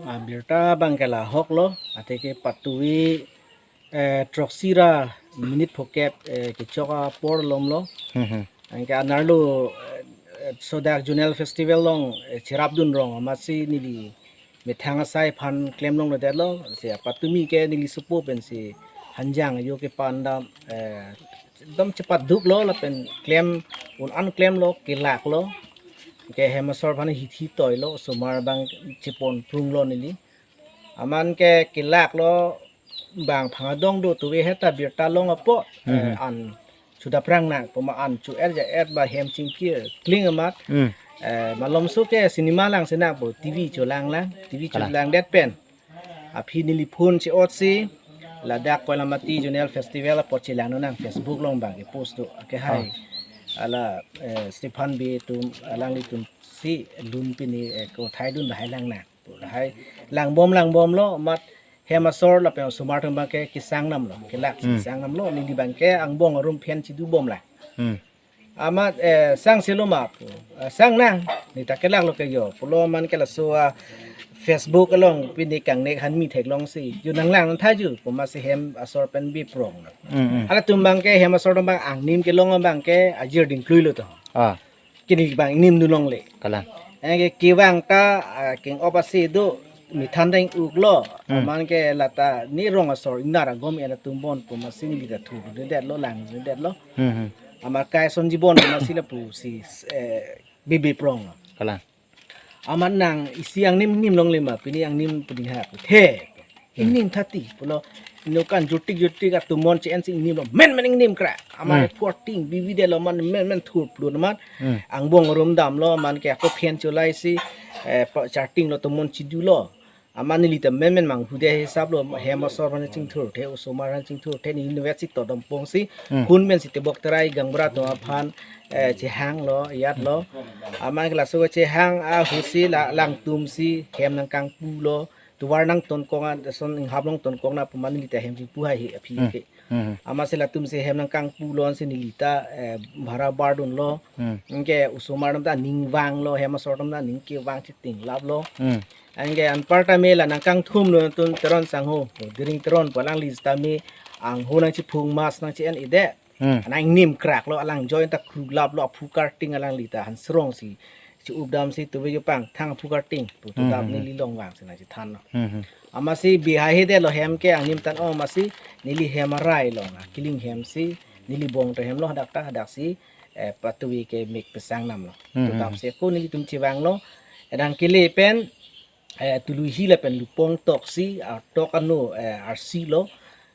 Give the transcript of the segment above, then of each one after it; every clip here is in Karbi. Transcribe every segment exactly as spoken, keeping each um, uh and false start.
Ah, birta abang ke la ahok lo, athe ke patuwi, eh, throksi ra minute phokep, eh, kechok apor lom lo. Hmm, hmm. Anke anerlo, eh, sodak Zonal Festival along, eh, cherapdun rong amatsi neli methang asai aphan klem longledetlo, si apatumi ke neli sopo pensi hanjang ajo kepan dam, eh, ekdom chepaduk lo lapen klem un an klem lo, kelak lo. Ke hem asor aphan hithi toi lo, osomar abang chepon prung lo neli. Amat ke kelak lo, bang phang adong do tuwe heta birta long apot, Hmm, eh, hmm. an chudaprang nang, puma an chu-er ja-er ba hem chingkir kling amat. Hmm. Eh, malomso ke cinema lang si nangpo, T V cholang lang, T V Kalang. Cholangdet pen aphi neli phone che-ot si, ladak Koilamati Zonal Festival apot chelangdun nang, Facebook along bang ke post do, ke hai. Ah. Ala, eh, Stephan Bey atum, alanglitum si lun pini, eh, kothai dun lahai lang nang. Lahai langbom langbom lo, amat hem asor lapen osomar atum abang ke kesang nam lo, kelak Hmm. kesang nam lo, neli abang ke angbong arum aphan chidu bom la. Hmm. Amat, eh, sang selo ma pu, eh, sang nang, neli ta kelak lo ke jo, pulo amat ke laso a Facebook along pini kangnek hanmi theklong si, jo nanglang nang tha jo, puma si hem asor pen biprong lo. Hmm, hmm. Halatum abang ke hem asor atum abang angnim kelong abang ke ajir dingklui lo to. Ah. Kini abang ingnim dun longle. Kalang. Anke kevang ta, ah, keng-op asi do, methan dang uk lo. Hmm. Amat ke lata ne rong asor ingnar agom ena tumbon pu amatsi neli ta thurdet lo, langdet lo. Hmm, hmm. Amat kai son jibon amatsi lapu si, eh, bibiprong lo. Kalang. Amat nang isi angnim nim longle ma, pini angnim puding ha. He. Hmm. Ingnim thati pulo, inokan jutik jutik atum mon che-en si ingnim lo, menmen ingnim kra. Amat Hmm. reporting, bibi de lo amat menmen thur plun amat. Hmm. Angbong arum dam lo, amat ke ako phen cholai si, eh, pa-, charting lo atum mon chidu lo. Amat neli ta menmen manghu de hisap lo, hem asor aphan chingthur the, osomar aphan chingthur the, neli university to dompong si, Hmm. hun men si tebok terai gaonbura atum aphan, eh, chehang lo, iyat lo. Amat ke laso chehang ahu si la, langtum si, hem nangkangpu lo, tovar nangtonkok an, son inghap long tonkok na pu amat neli ta hem chingpu hai hi aphi Hmm. ke. Hmm. Amat si latum si hem nangkangpu lo ansi neli ta, eh, bhara bardun lo. Hmm. Anke osomar atum ta ning vang lo, hem asor atum ta ning kevang chiting lap lo. Hmm. Anke anparta me la nangkangthum lo atum Teron sangho, Diring Teron pu alangli sitame angho nangchiphung mas nangchi-en ide. Hmm. Nangingnim krak lo, alang join ta kruk lap lo, aphu karting alangli ta hansrong si. Chi-up dam si tuwe jo pangthang aphu karting pu Hmm, tudap hmm, neli long vang si nangchethan lo. Hmm, hmm. Amatsi bihai hede lo hem ke angnim than-ong amatsi neli hem arai lo na kiling hem si neli bong to hem lo hadak ta hadak si, eh, patuwi ke mek pesang nam lo. Hmm, Tudap hmm. si ako nelitum chevang lo. Edang kele pen, eh, tului hi lapen lupong tok si, ah, tok ano, eh, arsi lo,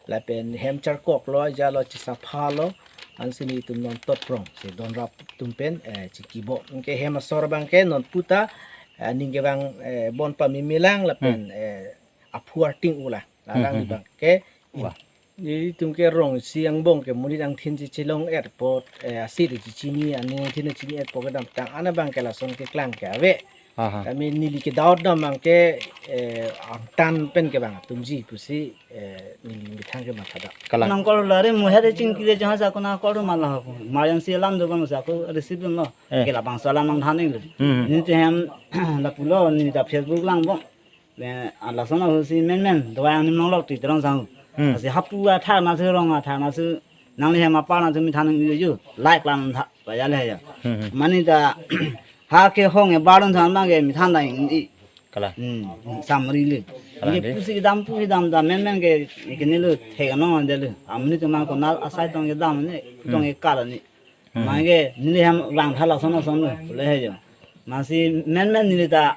lapen hem charkok lo, ja lo chisapha lo, ansi nelitum non tot prong, si don rap atum pen, eh, chikibo. Anke hem asor abang ke non puta, eh, ning kevang, eh, bon pamimilang, lapen, Hmm. eh, aphu arting ula, lalang Hmm, hmm, abang ke, Wah. Nelitum ke rong isi angbong ke monit angthin chichelong et apot, eh, asi de chichini, aning angthin chini et apot kedamtang an abang ke lason keklang ke ave. Aha. Kami neli ke doubt dam abang ke, eh, angtan pen ke bang atumji pusi, eh, neli methang ke mathadam. Kalang. Nang call lare mo hede chingki de jaha sa ko na call ma la ko. Mariam si alam do bang sa ko receive lo. Eh. Ke labangso alam nangthan ning. Hmm. Neli te hem lapulo neli ta Facebook lang bong. Eh, lason ahut si menmen dawai angnim longlok ti Teron sangho. Hmm. Lasi hapu athak na si rong athak na si nangli hem apar na si methan ning ju. Like lang tha. Pajale ya. Hmm, hmm. Mane ta ha ke hong e bardun sang abang ke methan dai ning. Kalang. Hmm, samri le. Kalang Ye de. Pusi dam pu dam dam menmen ke ke ne lo thek no de lo. Amni to ma ko nal asai tong ke dam ne, Hmm. tong ke kar ne. Hmm. Mane neli hem vang tha lason lason lo, le he jo. Amatsi menmen neli ta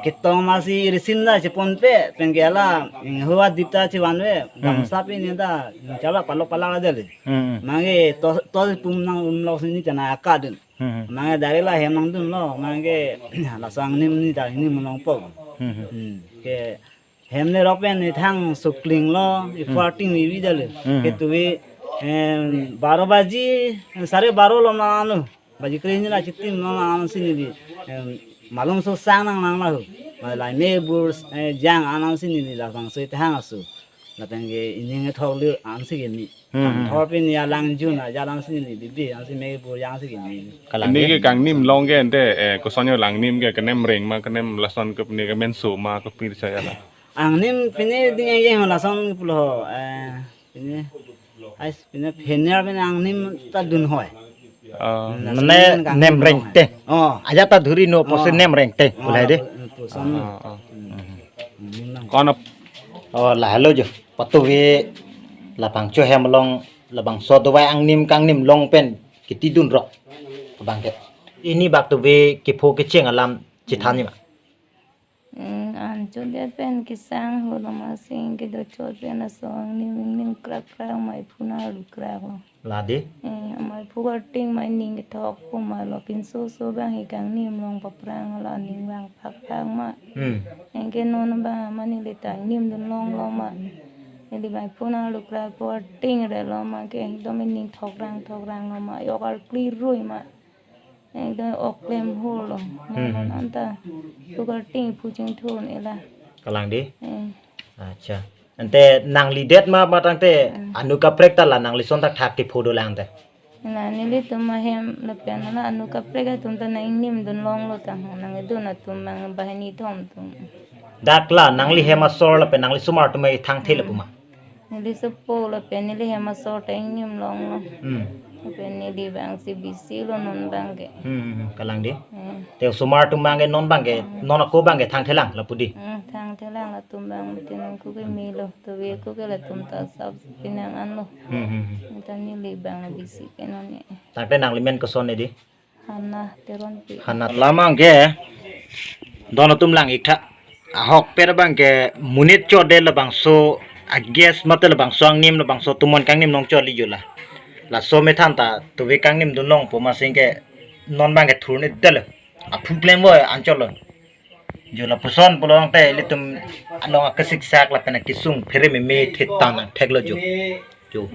ketong amatsi receive da chepon pe, pen ke la, mm, hua dip ta chevan ve, Hmm. gamsa pe ne ta, chala palok palak la dele. Hmm. Mane to, to pum nang um lok si neli ta na akadun. Hmm. Mane dari la hem nangdun lo, mane laso angnim neli ta ingnim longpo. Hmm. Hmm. Ke hem le rok pen ithang sukling lo, Hmm. iforting vivi dale. Hmm. Ke tuwi, em, baro baji, sare baro lo ma ano. Baji kre ni la chitim lo ma ano si neli, em, malomso sang nang nang la ho. Ma la me bur, eh, jang anam si neli labangso ithang aso. Lapen ke ining thok lir ansi kimi. Hmm. Thor pini alang jun aja alang si neli bibi ansi me pur yang si kimi. Kalang ini ke. Ke kangnim long ke ante, eh, kosonjo langnim ke kenem reng ma, kenem lason ke pini kemen so ma, ke pir saya la. Angnim pini ding yang lason pulo, eh, pini ais pini phener pini angnim ta dunhoi. Ah. Lason mane kangnim nem long reng hai. Te. Oh. Aja ta dhuri no pose. Oh. Nem reng te. Oh, pulai de. Lapuson. Ah, ah. Hmm. Angnim long. Kon ap- Oh, lahelo jo. Patuve labangso hem along, labangso dovai angnim kangnim long pen kitidun rok abang ke. Ini bak tuve kepho kecheng alam chethan ni ma. Hmm, anchot det pen kesang ho lo ma sing kedo chot pen aso angnim ingnim krak krak mai phuna lu krak lo. La di? Eh, amai phu karting mai ning kethok pu ma lo pinso so bang he kangnim long paprang lo ning bang phak phak ma. Hmm. Anke non bang ma neli ta angnim dun long lo ma. Neli bang phuna lu krak pu karting re lo ma ke ekdom ning thok rang thok rang lo ma yok arkli rui ma. Ekdom ok klem ho lo. Hmm, hmm. Anta phu karting phu chingthun ela. Kalang di? Eh. Acha. Ante nangli det ma ba tangte. Hmm. Anu kaprek ta la nangli son thakthak kepho dolang te. Na nelitum ahem lapen la anu kaprek atum ta nang ingnim dun long lo tang nang idun atum bang banghini thom atum. Dak la nangli hem asor lapen nangli osomar atum thangthe lapu ma. Neli sopo lapen neli hem asor ta ingnim long lo. Hmm. Lapen neli bang si bisi lo non bang ke. Hmm, hmm, hmm. Kalang di? Hmm. Te osomar atum bang ke non bang ke, non ako bang ke thangthelang lapu di? Hmm, thangthelang latum bang mati nang kuke milo. Tuve kuke latum ta sab pinang an lo. Hmm, hmm, hmm. Anta neli bang bisi ke non ni. Tangte nangli men koson ni di? Hana Teronpi. Hana lamang ke don atum lang ik tha. Ahok per bang ke monit chot det labangso a-guest mate labangso angnim labangso tumon kangnim long chot li jo la. Laso methan ta tuve kangnim dun long pu ma sing ke non bang ke thur ni det lo. Aphu klem voi anchot lo. Jo lapuson pulo tangte ilitum along akesik sak lapen akesung phere meme thit ta nang thek lo jo. Jo.